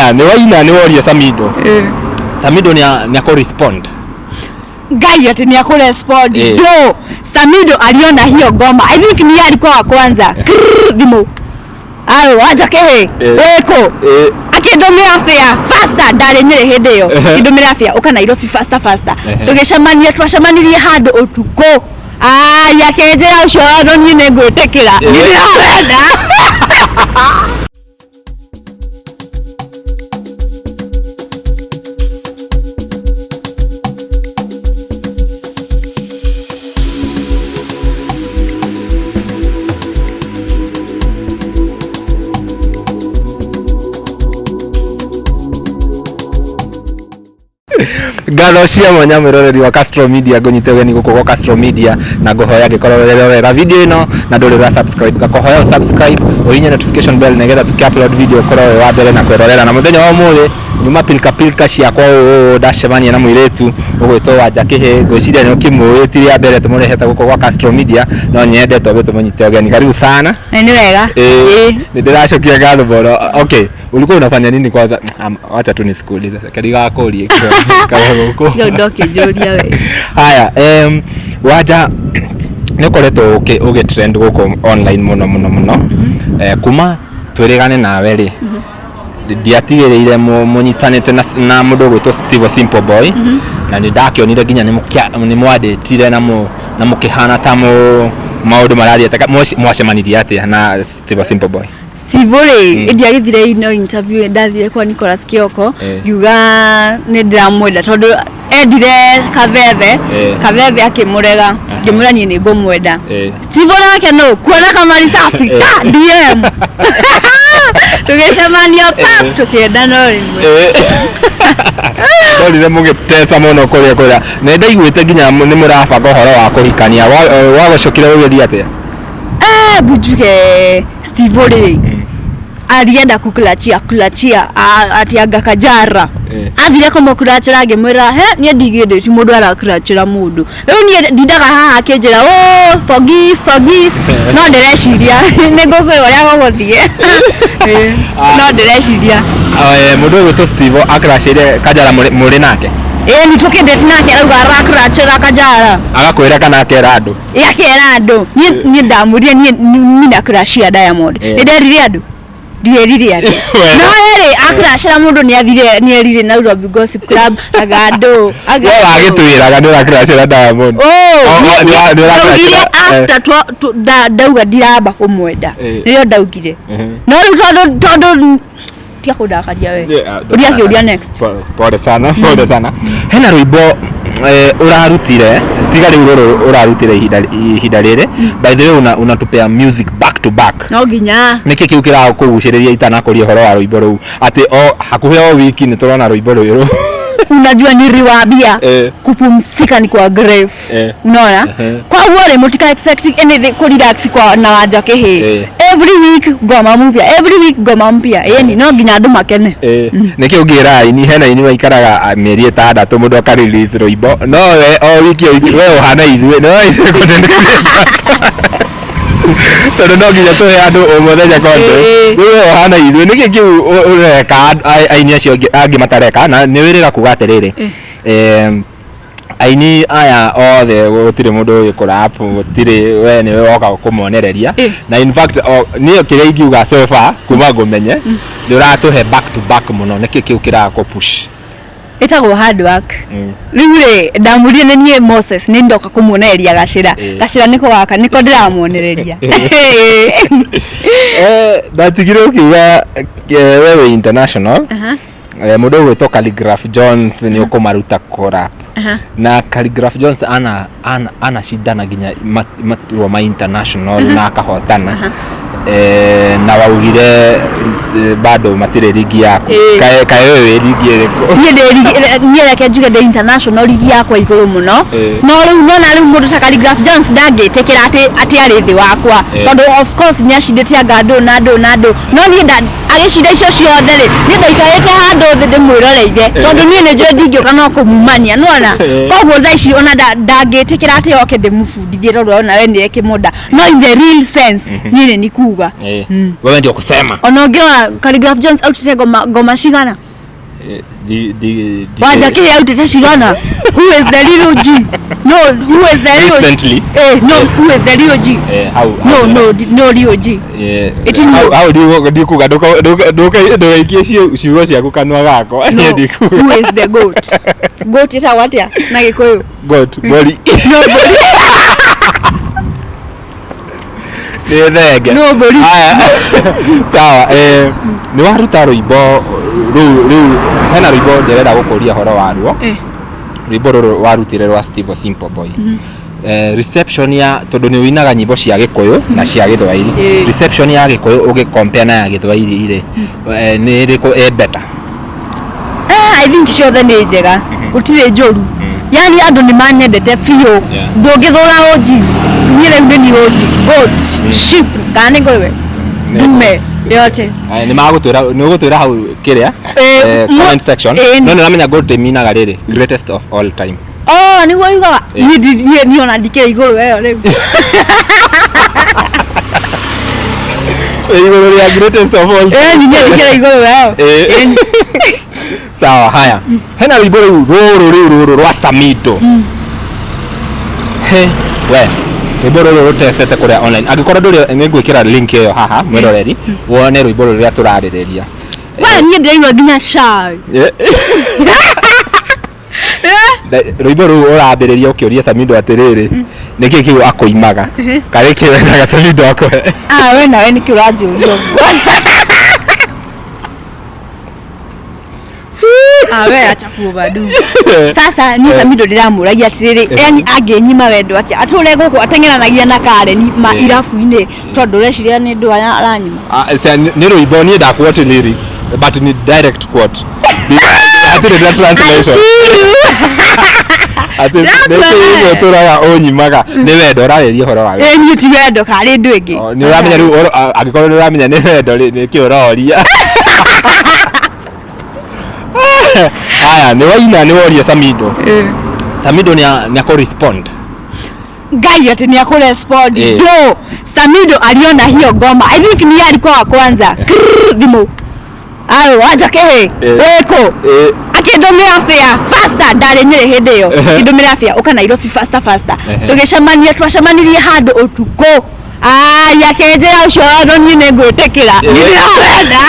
Haya, nĩ waina, nĩ woria Samido. Samido nĩ akũ respond? Ngai, ati ni akurespond? Do Samido aliona hiyo ngoma, I think ni yeye alikuwa wa kwanza. Krrr, thimu ayo wanja kehe wiko akĩndũmĩra fare faster, ndarĩ Nyĩrĩ hĩndĩ ĩyo. Akĩndũmĩra fare, ũka Nairobi faster faster. Tũgĩcemania, twacemanirie handũ ũtukũ. Ai, akĩnjĩra ũcio no niĩ nĩ ngwĩtĩkĩra, nĩ ndĩrawenda. Ngatho cia mwanya, mwĩroreri wa Castro Media. Ngũnyite ũgeni gũkũ gwa Castro Media na ngũhoya angĩkorwo ũrerorera video ĩno na ndũrĩ ũra subscribe, ngakũhoya ũ subscribe, ũhinye notification bell nĩgetha tũkĩ upload video ũkorwo wĩ wa mbere na kwĩrorera. Na mũthenya wa ũmũthĩ nyuma pilka pilka ciakwa ũũ, ndacemania na mũirĩtu ũgwĩtwo Wanja Kĩhĩ. Ngwĩciria nĩ ũkĩmũĩ, ti rĩa mbere tũmũrehete gũkũ gwa Castro Media, no nyende twambe tũmũnyite ũgeni. Karibu sana. Nĩ wega. Nĩ ndĩracokia ngatho mũno. Okay, ulikuwa unafanya nini kwanza? Wacha tu nisikuulize, ndigakũrie kaya gũkũ. Tiga ndokĩnjũria we. Haya, Wanja, nĩ ũkoretwo ũgĩ trend gũkũ online mũno mũno mũno. Kuma twĩrĩgane nawe rĩ, ndiatigĩrĩire mũnyitanĩte na mũndũ ũgwĩtwo Steve Simple Boy, na nĩ ndakĩonire nginya nĩ mwandĩtire na mũkĩhana ta maũndũ marathiĩ mwacemanirie atĩa na Steve Simple Boy? Steve rĩ, ĩndĩ agĩthire ino interview ndathire kwa Nicholas Kioko, ngiuga nĩ ndĩramwenda tondũ endire Kabebe. Kabebe akĩmũrega, ngĩmwĩra niĩ nĩ ngũmwenda. Steve nake no kuona kamari safi ta DM, tũgĩcemania pap, tũkĩendana o rĩmwe. Ndorire mũgĩteca mũno kũrĩa kũrĩa na ndaiguĩte nginya nĩ mũrabanga ũhoro wa kũhikania. Wagũcokire gũgĩthiĩ atĩa? Eh, bujuge Steve rĩ, alienda kukulachia kulachia ati anga Kajara. Athire kũmũkurachĩra, ngĩmwĩra he niĩ ndigĩndĩ ti mũndũ arakurachĩra mũndũ. Rĩu niĩ ndindaga haha akĩnjĩra, oh, forgive, forgive, no ndĩreciria nĩ ngũkwĩra ũrĩa gũgũthiĩ. No ndĩreciria. Mũndũ ũgwĩtwo Steve akracĩire Kajara mũrĩ nake? Ĩĩ, nĩ tũkĩndĩti nake, arauga arakurachĩra Kajara. Agakwĩra kana akera andũ? Ĩ, akera andũ. Niĩ ndamũria, niĩ mimi nakurachia Diamond. Nĩ nderire andũ, ndierire andũ. No rĩ, akuracĩra mũndũ nĩ athire, nĩ erire Nairobi Gossip Club aga andũ aga We andũ. Wagĩtwĩraga nĩ ũrakracĩra Diamond. Oh, nĩ ndaugire after ndauga ndiramba kũmwenda. Nĩrĩo ndaugire. No rĩu tondũ tiga kũndakaria we. Ũria kĩũria next. Pole sana, pole sana. Hena rwĩmbo ũrarutire, tiga rĩu rũrũ ũrarutire ihinda rĩrĩ. By the way, unatupea music back to back. No nginya. Nĩkĩ kĩu kĩrakũgucĩrĩria itanakũria ũhoro wa rwĩmbo rũu, atĩ o hakuhĩ o wiki nĩ tũrona rwĩmbo rũrũ? Unajua niliwaambia kupumzika ni kwa grave. Unaona? Kwa guo rĩ, mũtika expect anything kũ relax kwa na Wanja Kĩhĩ. Every week ngoma mpya, every week ngoma mpya, yani no nginya andũ makene. Nĩkĩ ũngĩra aini, hena aini maikaraga mĩeri 6 mũndũ aka release rwĩmbo, no we o wiki o wiki? We ũhana ithuĩ, no ithuĩ content creators, tondũ no nginya tũhe andũ o mũthenya content. Rĩu we ũhana ithuĩ, nĩkĩ kĩu ũreka aini acio angĩ matareka? Na nĩ wĩrĩga kuga atĩrĩrĩ, aini aya othe gũtirĩ mũndũ ũĩ kũrap, gũtirĩ, we nĩwe woka kũmonereria. Na in fact niĩ kĩrĩa ingiuga so far kuma ngũmenye, nĩ ũratũhe back to back mũno. Nĩkĩ kĩu kĩrakũ push? Ĩtagwo hard work. Rĩu rĩ, ndamũrire nĩ niĩ Moses, nĩ ndoka kũmuonereria gacĩra. Gacĩra nĩko gaka, nĩko ndĩramuonereria. Ndatigire ũkiuga wewe international. Mũndũ ũgwĩtwo Khaligraph Jones nĩ ũkũmaruta kũrap, na Khaligraph Jones ana anashindana nginya maturwa ma international na akahotana. Na waugire bado matirĩ ligi yaku. Kaĩ wewe wĩ ligi ĩrĩkũ? Niĩ reke njuge ndĩ international, ligi yakwa igũrũ mũno. No rĩu nona rĩu mũndũ ta Khaligraph Jones ndangĩtĩkĩra atĩ arĩ thĩ wakwa, tondũ of course nĩ acindĩte anga andũ na andũ na andũ, no niĩ agĩcinda icio ciothe rĩ, niĩ ndaikarĩte handũ thĩ ndĩmwĩroreire, tondũ niĩ nĩ njũĩ ndingĩũka no kũmumania no Nĩwona? Koguo thaa ici ona ndangĩtĩkĩra atĩ oke ndĩmũbundithie tondũ ona we nĩwe kĩmũnda. No in the real sense, niĩ nĩ ni kuga. Wewe ndio kusema. Ona ũngĩrora Khaligraph Jones autĩte ngoma ngoma cigana? Di Wanja kĩrĩa autĩte cigana? Who is the real G? No, who is the real Recently. No, who is the real G? Hau No, no, no real G. It hau hau ndikuga ndũgaikie ciugo ciaku kanua gakwa. No, Niĩ ndikuga. who is the goat? Goat ĩtagwo atĩa na Gĩkũyũ? Goat, mbũri. No, mbũri. Nĩ thenge. No, mbũri. Haya. Sawa, nĩ waruta rwĩmbo rũu rĩu hena rwĩmbo ndĩrenda gũkũria ũhoro waruo. Rwĩmbo rũrũ warutire rwa Steve Simple Boy. Reception ya tondũ nĩ ũinaga nyĩmbo cia Gĩkũyũ na cia Gĩthwaĩri. Reception ya Gĩkũyũ ũgĩ compare na ya Gĩthwaĩri rĩ, nĩ ĩrĩkũ ĩ better? I think ciothe nĩ njega, gũtirĩ njũru, yani andũ nĩ manyendete biũ. Ndũngĩthũra OG, niĩ rĩu nĩ ni OG, goat, sheep, kana nĩ ngũrwe, ndume yote. Nĩ magũtwĩra, nĩ ũgũtwĩra hau kĩrĩa comment section. No nĩ ũramenya goat ĩminaga rĩrĩ greatest of all time. Oh, nĩguo yugaga. Niĩ ona ndikĩrĩ igũrũ ĩyo rĩu. Ĩ igũrũ rĩa greatest of all. Niĩ ndikĩrĩ igũrũ ĩyo. Sawa, haya, hena rwĩmbo rĩu rũrũ rĩu rũrũ rwa Samido. He we, rwĩmbo rũrũ rũtecete kũrĩa online, angĩkorwo ndũrĩ nĩ ngwĩkĩra link ĩyo haha, mwĩroreri, wone rwĩmbo rũrĩa tũrarĩrĩria. We, niĩ ndĩraigua nginya shy. Rwĩmbo rũu ũrambĩrĩria ũkĩũria Samido atĩrĩrĩ, nĩkĩ kĩu akũimaga kana nĩkĩ wendaga Samido akũhe? Ah, we nawe nĩkĩ ũranjũria ũguo? Ah, we acha kuoverdue. Sasa niĩ Samido ndĩramũragia atĩrĩrĩ, yani angĩnyima wendo atĩa atũre gũkũ ateng'eranagia na Karen ma irabu-inĩ, tondũ ũreciria nĩ ndũ aranyima? Ah, nĩ rwĩmbo niĩ ndaquote lyrics, but ni direct quote, hatirĩ na translation. Atĩ nĩkĩ ũtũraga ũnyimaga nĩ wendo, ũrarĩria ũhoro wa wendo. Ĩ, niĩ ti wendo karĩ ndũ ĩngĩ. Oh, nĩ ũramenya rĩu angĩkorwo nĩ ũramenya nĩ wendo rĩ, nĩkĩ ũroria? Haya, nĩ waina, nĩ woria Samido. Samido nĩ akũ respond? Ngai atĩ nĩ akũrespond. Do Samido aliona hiyo ngoma, I think ni yeye alikuwa wa kwanza. Krrr, thimũ ayo wanja kĩhĩ wĩkũ? Akĩndũmĩra fare faster, ndarĩ Nyĩrĩ hĩndĩ ĩyo. Akĩndũmĩra fare, ũka Nairobi faster faster. Tũgĩcemania, twacemanirie handũ ũtukũ. Ai, akĩnjĩra ũcio wendo niĩ nĩ ngwĩtĩkĩra, nĩ ndĩrawenda.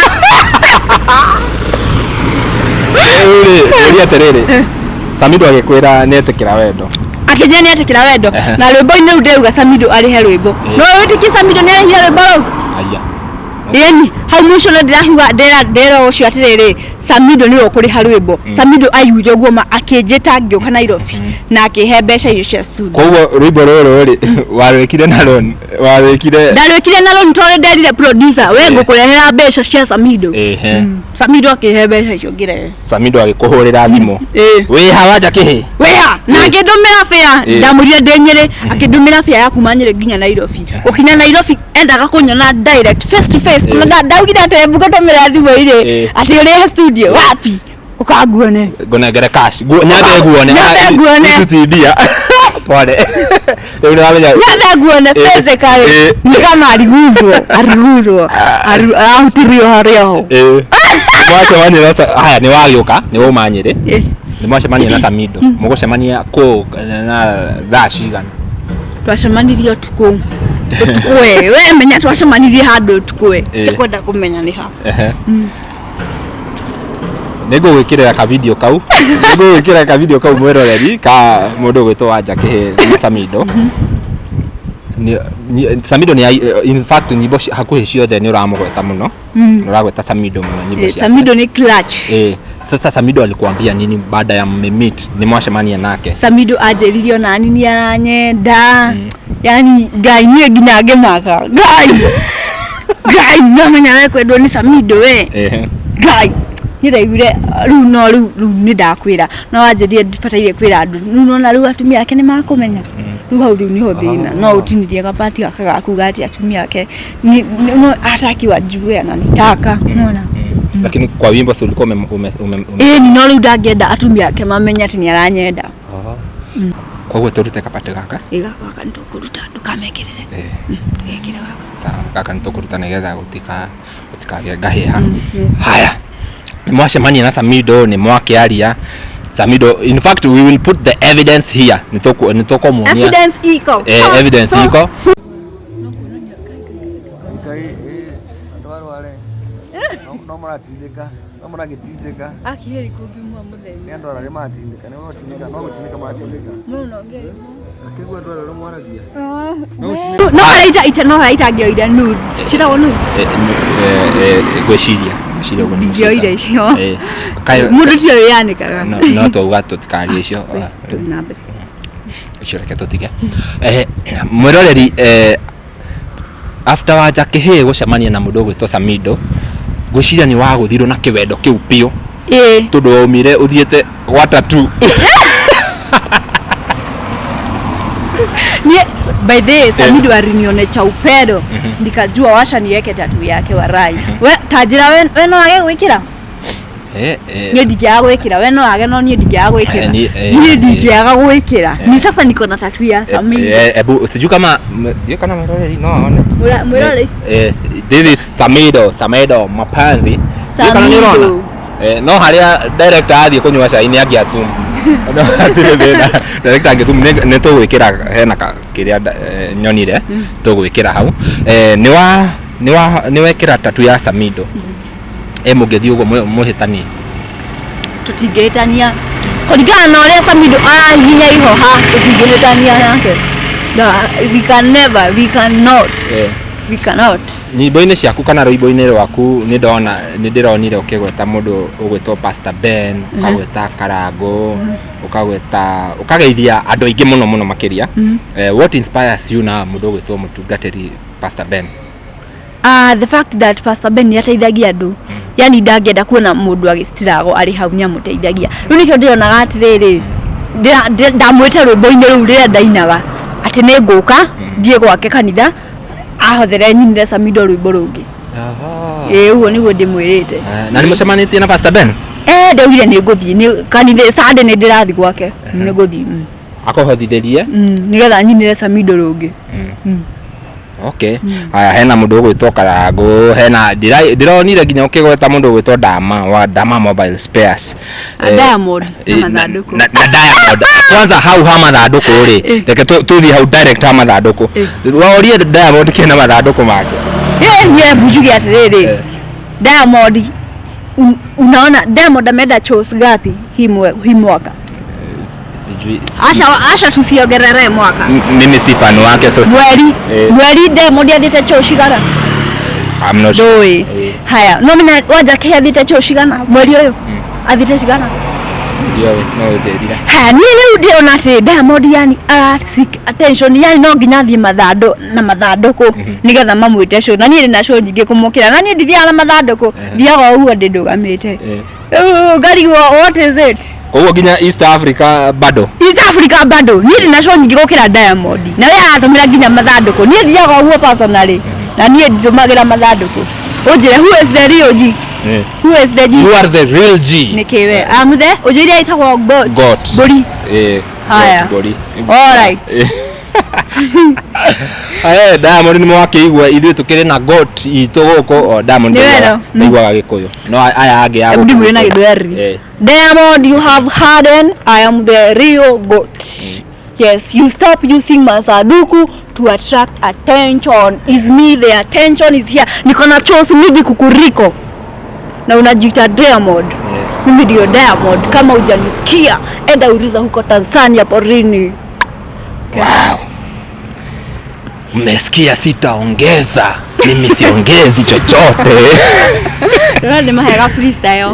Rĩu rĩ, ngũria atĩrĩrĩ, Samido agĩkwĩra nĩ etĩkĩra wendo? Akĩnjĩra nĩ etĩkĩra wendo. Na rwĩmbo-inĩ rũu ndĩrauga Samido arĩhe rwĩmbo. No wĩtĩkie Samido nĩ arĩhire rwĩmbo rũu? Aya. Ĩni, hau mũico no ndĩrahuga ndĩra ũcio atĩrĩrĩ, Samido nĩwe ũkũrĩha rwĩmbo. Samido aiguire ũguo ma akĩnjĩta ngĩũka Nairobi na akĩhe mbeca icio cia studio. Koguo rwĩmbo rũrũ rĩ, warwĩkire na loan, warwĩkire? Ndarwĩkire na loan tondũ nderire producer, we ngũkũrehera mbeca cia Samido. Samido akĩhe mbeca icio ngĩrehe. Samido agĩkũhũrĩra thimũ? Wĩ ha, wanja kĩhĩ? Wĩha na akĩndũmĩra fare. Ndamwĩrire ndĩ Nyĩrĩ, akĩndũmĩra fare ya kuma Nyĩrĩ nginya Nairobi. Gũkinya Nairobi endaga kũnyona direct, face to face. Ona ndaugire atĩ hebu ngũtũmĩra thimũ irĩ atĩ ũrĩhe studio wapi, ũkanguone. Ngũnengere cash. Nyambe nguone. Nyambe nguone. Tutindia pole, rĩu nĩ wamenya. Nyambe nguone physically. Ni kama aliguzwo aliguzwo ahutirio harĩa ho. Mwacemania na haya, nĩ wagĩũka, nĩ wauma Nyĩrĩ, nĩ mwacemania na Samido, mũgũcemania kũ na thaa cigana? Twacemanirie ũtukũ ũtukũ, we menya twacemanirie handũ ũtukũ we. Ndikwenda kũmenya nĩ ha. Nĩ ngũgwĩkĩrĩra ka video kau, nĩ ngũgwĩkĩrĩra ka video kau, mwĩroreri, ka mũndũ ũgwĩtwo Wanja Kĩhĩ na Samido. Samido nĩ, in fact, nyĩmbo hakuhĩ ciothe nĩ ũramũgweta mũno, nĩ ũragweta Samido mũno nyĩmbo ciake. Samido nĩ clutch. Sasa Samido alikuambia nini baada ya mmemeet, nĩ mwacemania nake? Samido anjĩririe onani nĩ aranyenda, yani Ngai niĩ nginya ngĩmaka, Ngai Ngai, nomenya we kwendwo nĩ Samido we. Ngai niĩ ndaiguire rĩu no rĩu nĩ ndakwĩra no wanjĩrire ndibataire kwĩra andũ rĩu, nona rĩu atumia ake nĩ makũmenya rĩu hau, rĩu nĩho thĩna. No ũtinirie gapati gaka gakuga atĩ atumia ake no hataki wajue ananitaka, nona. Lakini kwa wimbo si ulikuwa ume, ume, ume, ume. Ĩni, no rĩu ndangĩenda atumia ake mamenye atĩ nĩ aranyenda. Koguo tũrute kapatĩ gaka. Ĩ gaka gaka nĩ tũkũruta, ndũkamekĩrĩre. Ndũgekĩre gaka. Sawa, gaka nĩ tũkũruta nĩgetha gũtikagĩe ngahĩha. Haya, nĩ mwacemania na Samido, nĩ mwakĩaria Samido. In fact, we will put the evidence here. Nĩ tũkũmuonia evidence iko. Evidence iko. Ngai andũ arware no maratindĩka, no maragĩtindĩka. Akiheri kũngiuma mũthenya. Nĩ andũ arĩa maratindĩka, nĩ gũtindĩka, no gũtindĩka maratindĩka. Mũno ngai. Akĩigua andũ arĩa mwaragia. No haraita ita, no haraita ngĩoire nudes. Citagwo nudes. Ngwĩciria ngwĩciria ũguo nĩguo Ndingĩoire ciĩtagwo. icio. Kaĩ Mũndũ tiwe wĩyanĩkaga. No twauga tũtikarie icio. Tũthiĩ na mbere. Icio reke tũtige. Mwĩroreri, after Wanja Kĩhĩ gũcemania na mũndũ ũgwĩtwo Samido, ngwĩciria nĩ wagũthirwo na kĩwendo kĩu biũ, tondũ waumire ũthiĩte gwa tattoo. Nie, by the way, Samido alinionecha upendo, nikajua washa niweke tattoo yake warai. We tajira we no age gwikira? Niĩ ndingĩaga gwĩkĩra, we no age, no niĩ ndingĩaga gwĩkĩra. Niĩ ndingĩaga gwĩkĩra. Ni sasa niko na tattoo ya Samido. Ebu sijui kama ndiũ kana mwĩroreri no aone. Mwĩroreri. This is Samido, Samido Mapanzi. Ndiũ kana nĩ Samido. ũrona? No harĩa director athiĩ kũnyua cai nĩ angĩassume. No hatirĩ thĩna. Director angĩassume nĩ tũgwĩkĩra hena kĩrĩa nyonire tũgwĩkĩra hau. Nĩ wekĩra tattoo ya Samido. Mũngĩthiĩ ũguo mũhĩtanie. Tũtingĩhĩtania kũringana na ũrĩa Samido arahihinya ihoha, tũtingĩhĩtania nake. No, we can never, we cannot. We cannot. Nyĩmbo-inĩ ciaku kana rwĩmbo-inĩ rwaku nĩ ndona, nĩ ndĩronire ũkĩgweta mũndũ ũgwĩtwo Pastor Ben, ũkagweta Karangũ, ũkagweta, ũkageithia andũ aingĩ mũno mũno makĩria. What inspires you na mũndũ ũgwĩtwo mũtungatĩri Pastor Ben? The fact that Pastor Ben nĩ ateithagia andũ, yani ndangĩenda kuona mũndũ agĩcitirago arĩ hau, nĩ amũteithagia. Rĩu nĩkĩo ndĩronaga atĩrĩrĩ, ndamwĩte rwĩmbo-inĩ rũu rĩrĩa ndainaga atĩ nĩ ngũka thiĩ gwake kanitha ahothere nyinire Samido rwĩmbo rũngĩ. Ĩĩ, ũguo nĩguo ndĩmwĩrĩte. Na nĩ mũcemanĩtie na Pastor Ben? Ndaugire nĩ ngũthiĩ, nĩ kanitha Sunday nĩ ndĩrathiĩ gwake, nĩ ngũthiĩ. Akũhothithĩrie? Nĩgetha nyinire Samido rũngĩ. Okay. Haya, hena mũndũ ũgwĩtwo Karangũ, hena ndĩronire nginya ũkĩgweta mũndũ ũgwĩtwo Dama wa Dama Mobile Spares. Diamond na mathandũkũ. Na Diamond. Kwanza hau ha mathandũkũ rĩ, reke tũthiĩ hau direct ha mathandũkũ. Waorie Diamond kĩna mathandũkũ make. Niĩ njuge atĩrĩrĩ, Diamond, unaona Diamond ameenda shows ngapi hii mwaka? Sijui. Asha tusiongerere mwaka. Mimi si fan wake, so Mweri, mweri Diamond athiĩte show cigana? I'm not sure. Ndũĩ. Haya, no menya Wanja Kĩhĩ athiĩte show cigana mweri ũyũ? Athiĩte cigana? Ndiũĩ, no ũnjĩrire. Haya, niĩ rĩu ndĩrona atĩ Diamond yani ara seek attention, yani no nginya athiĩ mathandũ na mathandũkũ nĩgetha mamwĩte show, na niĩ ndĩna show nyingĩ kũmũkĩra, na niĩ ndithiaga na mathandũkũ, thiaga o ũguo ndĩndũgamĩte. Rĩu ngarigwo what is it? Koguo nginya East Africa bado. East Africa bado. Niĩ ndĩna show nyingĩ gũkĩra Diamond, na we aratũmĩra nginya mathandũkũ. Niĩ thiaga ũguo personally, na niĩ nditũmagĩra mathandũkũ. Ũnjĩre who is the real G? Who is the G? You are the real G. Nĩkĩ we? I'm the ũnjĩre ĩtagwo goat. Goat. Mbũri. Haya. Goat, mbũri. All right. Diamond nĩ mwakĩigua ithuĩ tũkĩrĩ na goat itũ gũkũ. O Diamond Nĩ wendo. ndaiguaga Gĩkũyũ. No aya angĩ a Hebu gũkũ ndimuire na gũkũ. Gĩthweri. Diamond, you have hardened. I am the real goat. Yes, you stop using masanduku to attract attention. Is me, the attention is here. Niko na shows mingi kukuriko. Na unajiita Diamond. Mimi ndio Diamond. Kama hujanisikia, enda uliza huko Tanzania porini. Wow. Mmesikia, sitaongeza. Mimi siongezi chochote. Rora mahega freestyle.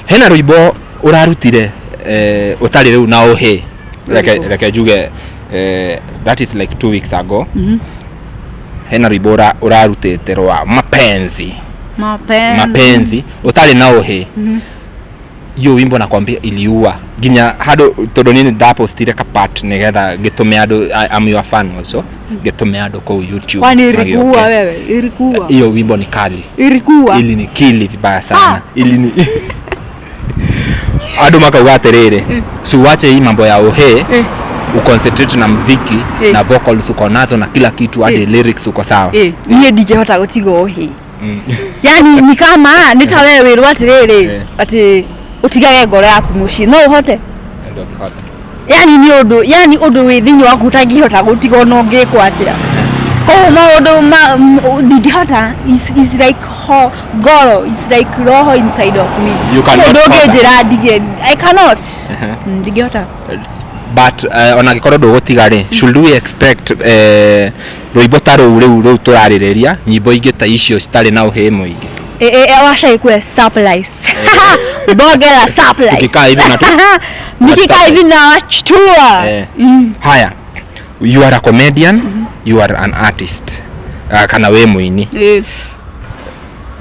Hena rwĩmbo ũrarutire, ũtarĩ rĩu na ũhĩ. Reke njuge, that is like 2 weeks ago. Hena rwĩmbo ũrarutĩte rwa mapenzi. Mapenzi. Mapenzi ũtarĩ na ũhĩ. Hiyo wimbo nakwambia iliua nginya handũ, tondũ niĩ nĩndapostire ka part nĩgetha ngĩtũme andũ, I'm your fan also, ngĩtũme andũ kũu YouTube Kwani magĩoke. ilikuwa wewe? Ilikuwa. Hiyo wimbo ni kali. Ilikuwa. Ilinikili vibaya sana. Ilini Andũ makauga atĩrĩrĩ, si uache hii mambo ya uhe, uconcentrate na mziki na vocals uko nazo na kila kitu hadi lyrics uko sawa. Niĩ ndingĩhota gũtiga ũhĩ. Yani ni kama nĩ ta we wĩrwo atĩrĩrĩ atĩ ũtigage ngoro yaku mũciĩ, no ũhote? Ndũngĩhota. Yani nĩ ũndũ, yani ũndũ wĩ thĩinĩ waku ũtangĩhota gũtiga ona ũngĩkwo atĩa. Koguo maũndũ ma ndingĩhota, is like ho, ngoro, it's like roho inside of me. You cannot Koguo hota. ndũngĩnjĩra ndige, I cannot. Ndingĩhota. But ona angĩkorwo ndũgũtiga rĩ, should we expect rwĩmbo ta rũu rĩu rũu tũrarĩrĩria, nyĩmbo ingĩ ta icio citarĩ na ũhĩ mũingĩ? Wacha ikuwe surprise, bonge la surprise. Tukikaa hivi na nikikaa hivi na washtua. Haya, you are a comedian, you are an artist, kana wĩ mũini.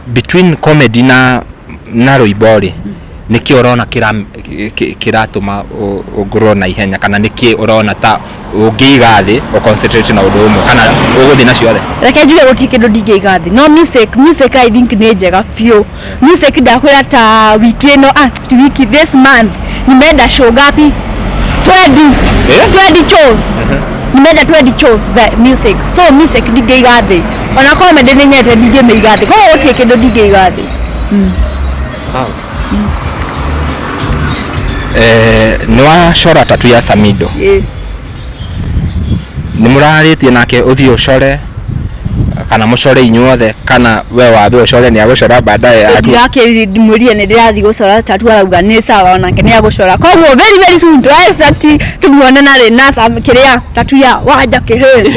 Between comedy na rwĩmbo rĩ, nĩkĩ ũrona kĩratũma ũngũrwo na ihenya, kana nĩkĩ ũrona ta ũngĩiga thĩ ũconcentrate na ũndũ ũmwe, kana ũgũthiĩ na ciothe? Reke njuge gũtirĩ kĩndũ ndingĩiga thĩ, no music I think nĩ njega biũ. Music ndakwĩra ta wiki ĩno, ti wiki, this month nimeenda show ngapi? 20. Eh? 20 shows nimeenda, 20 shows za music. So music ndingĩiga thĩ, ona comedy nĩ nyendete, ndingĩmĩiga thĩ. Koguo gũtirĩ kĩndũ ndingĩiga thĩ. Nĩ wacora tattoo ya Samido? Ĩĩ. Nĩ mũrarĩtie nake ũthiĩ ũcore, kana mũcore inyuothe, kana we wambe ũcore, nĩ agũcora baadaye yaku? Ndirakĩmwĩrire nĩ ndĩrathiĩ gũcora tattoo, arauga nĩ sawa, onake nĩ agũcora. Koguo very very soon tũra expect tũmuone narĩ na kĩrĩa tattoo ya Wanja Kĩhĩ.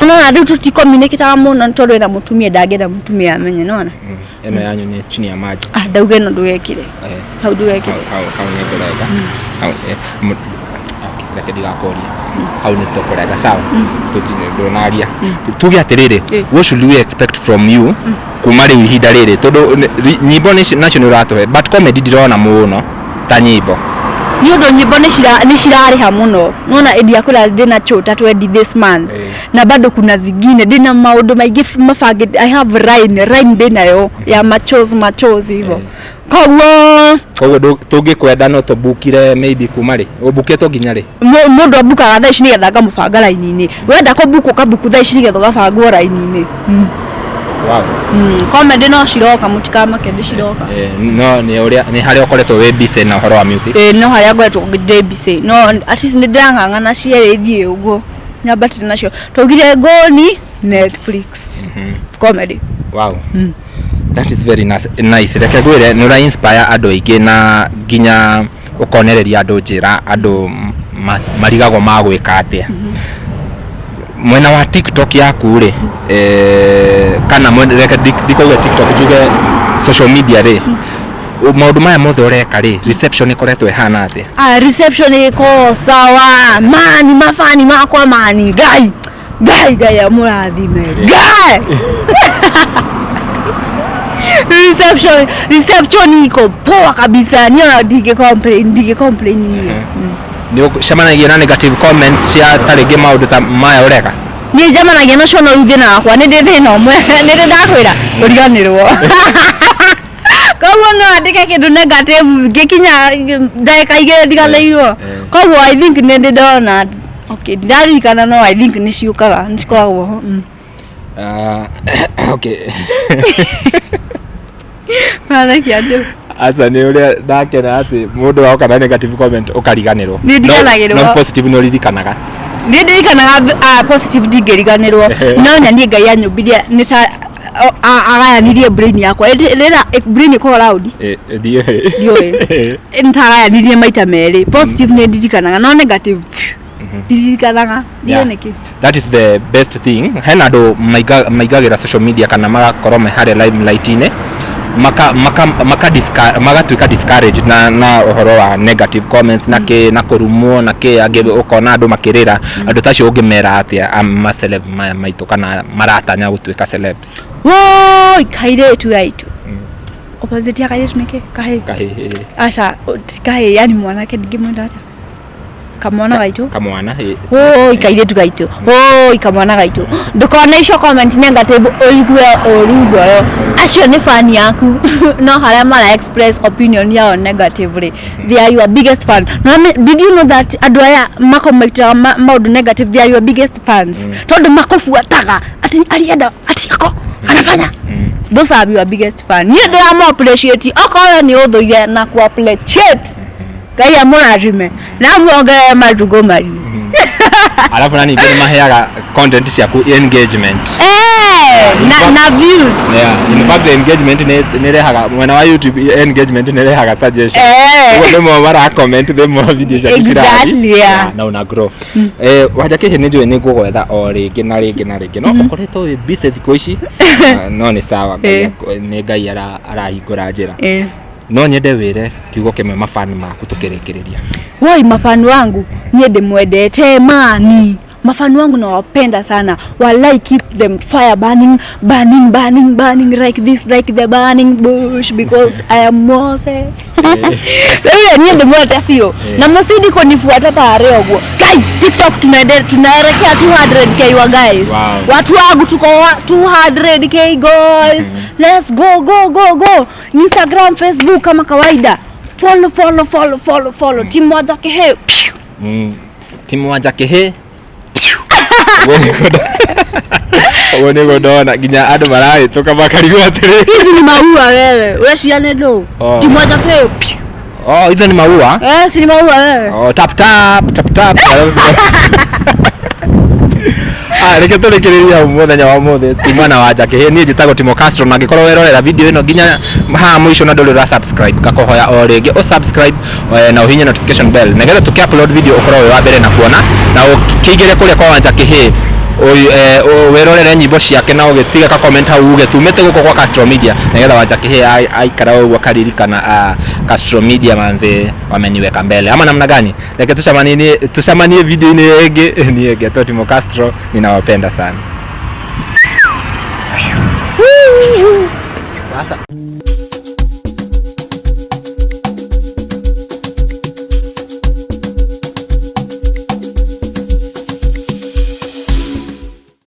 Nona rĩu tũticommunicataga mũno nĩ tondũ ena mũtumia, ndangĩenda mũtumia amenye, nona. Ĩno yanyu nĩ chini ya maji. Ah, ndauga ĩno ndũgekĩre. Hau ndũgekĩre. Hau nĩ ngũrega hau, okay, reke ndigakũrie hau, nĩ tũkũrega sawa, ndũnaria. Tuge atĩrĩrĩ, what should we expect from you kuma rĩu ihinda rĩrĩ, tondũ nyĩmbo nacio nĩ ũratũhe, but comedy ndirona mũno ta nyĩmbo. Nĩ ũndũ nyĩmbo nĩ cirarĩha mũno, nona. Ndiakwĩra ndĩna show ta 20 this month, na bado kuna zingine, ndĩna maũndũ maingĩ mabangĩte. I have line ndĩnayo ya machozi machozi hivyo, koguo Koguo tũngĩkwenda no tũbukire maybe kuma rĩ, ũbukĩtwo nginya rĩ? Mũndũ ambukaga thaa ici nĩgetha ngamũbanga raini-inĩ. Wenda kũbuku, ũkabuku thaa ici nĩgetha ũgabangwo raini-inĩ. Comedy no ciroka, mũtikamake, nĩ ciroka. No nĩ ũrĩa nĩ harĩa ũkoretwo wĩ busy na ũhoro wa music. Ĩĩ, no harĩa ngoretwo ndĩ busy, no at least nĩ ndĩrang'ang'ana cierĩ ithiĩ ũguo nyambatĩte nacio. Twaugire ngũni Netflix comedy. Wow. That is very nice. Nice. Reke ngwĩre nĩ ũra inspire andũ aingĩ na nginya ũkonereria andũ njĩra andũ marigagwo magwĩka atĩa. Mwena wa TikTok yaku rĩ, kana reke ndikauge TikTok, njuge social media rĩ, maũndũ maya mothe ũreka rĩ, reception ĩkoretwo ĩhana atĩa? Ah, reception iko sawa mani, mafani makwa mani, ngai ngai ngai amũrathime ngai. Reception iko poa kabisa, niyo ndingĩ complain, ndingĩ complain niĩ. Nĩ ũcemanagia na negative comments cia ta rĩngĩ maũndũ ta maya ũreka? Niĩ njemanagia nacio, no rĩu thĩna wakwa nĩ ndĩ thĩna ũmwe, nĩ ndĩ ndakwĩra kũriganĩrwo, koguo no andĩke kĩndũ negative, ngĩkinya ndagĩka 2 ndiganĩirwo. Koguo I think nĩ ndĩ ndona, okay, ndiraririkana, no I think nĩ ciũkaga, nĩ cikoragwo ho. Ah, okay. Marakia andũ. Aca, nĩ ũrĩa ndakena atĩ mũndũ woka na negative comment ũkariganĩrwo. Nĩ ndiganagĩrwo. No positive nĩ ũririkanaga. Nĩ ndirikanaga. Positive ndingĩriganĩrwo, no na niĩ Ngai anyũmbirie nĩ ta agayanirie brain yakwa. Rĩra brain ĩkoragwo round. Ndiũĩ. Ndiũĩ. Nĩ ta agayanirie maita merĩ. Positive nĩ ndirikanaga, no negative ndirikanaga, ndiũĩ nĩkĩ. That is the best thing. Hena andũ maingagĩra social media kana magakorwo me harĩa limelight-inĩ, magatuĩka discouraged na ũhoro wa negative comments na kĩ na kũrumwo na kĩ, angĩ ũkona andũ makĩrĩra. Andũ ta acio ũngĩmera atĩa, ma celeb maya maitũ kana maratanya gũtuĩka celebs? Woi, kairĩtu gaitu, opposite ya kairĩtu nĩkĩ? Kahĩ? Kahĩĩ. Aca, ti kahĩ, yani mwanake ndingĩmwenda atĩa? Kamwana gaitũ. Kamwana ĩ. Oi kairĩtu gaitũ, oi kamwana gaitũ, ndũkone icio comment negative ũigue ũru ngoro. Acio nĩ fan yaku, no harĩa mara express opinion yao negatively, they are your biggest fan. No, did you know that andũ aya makomaitaga maũndũ negative, they are your biggest fans, tondũ makũbuataga ati alienda ati ako anafanya. Those are your biggest fan. Niĩ ndĩramũ appreciate, okorwo nĩ ũthũire na ku appreciate, Ngai amũrathime na muongerere matukũ maingĩ. Alafu na ningĩ nĩ maheaga content ciaku engagement. Eh, na views. Yeah, in fact engagement nĩ nĩ ĩrehaga mwena wa YouTube, engagement nĩ ĩrehaga suggestion. Ũguo the more mara comment, the more video ciaku cirathiĩ. Exactly, yeah. Na una grow. Wanja Kĩhĩ, nĩ njũĩ nĩ ngũgwetha o rĩngĩ na rĩngĩ na rĩngĩ, no ũkoretwo wĩ busy thikũ ici. Ah, no nĩ sawa, Ngai nĩ Ngai arahingũra njĩra. No nyende wĩre kiugo kĩmwe mafani maku tũkĩrĩkĩrĩria. Woi, mafani wangu, niĩ ndĩmwendete mani. Mafani wangu nawapenda sana walai. Keep them fire burning, burning, burning, burning like this, like the burning bush, because I am Moses. Rĩu niĩ ndĩmwendete biũ na mũcidi kunifuata tarĩ ũguo. Guy, TikTok tunaelekea 200K wa guys. Watu wangu, tuko 200K guys, let's go, go, go, go. Instagram, Facebook kama kawaida, follow, follow, follow, follow, follow timu Wanja Kĩhĩ. Piu. Timu Wanja Kĩhĩ. Ũguo nĩguo ndona nginya andũ marahĩtũka makarigwo atĩrĩ, Hizi ni maua wewe, weciria nĩ ndũ? Oh. Timu Wanja Kĩhĩ. Piu. Oh, hizo ni maua. Eh, si ni maua wewe? Oh, tap tap tap tap. Ah, reke tũrĩkĩrĩria hau mũthenya wa ũmũthĩ tuma na Wanja Kĩhĩ. Niĩ njĩtagwo Timo Castro, na angĩkorwo werorera video ĩno nginya haha mũico na ndũrĩ ũra subscribe, ngakũhoya o rĩngĩ ũ subscribe na ũhinye notification bell nĩgetha tũkĩ upload video ũkorwo wĩ wa mbere na kuona, na ũkĩingĩre kũrĩa kwa Wanja Kĩhĩ wĩrorere nyĩmbo ciake, na ũgĩtiga ka comment hau uge tumĩte gũkũ kwa Castro Media, nĩgetha Wanja Kĩhĩ aikara ũguo akaririkana, ah, Castro Media manze wameniweka mbele ama namna gani. Reke tucemanie tucemanie video-inĩ ĩngĩ. Niĩ ngetwo Timo Castro, ninawapenda sana. Sasa.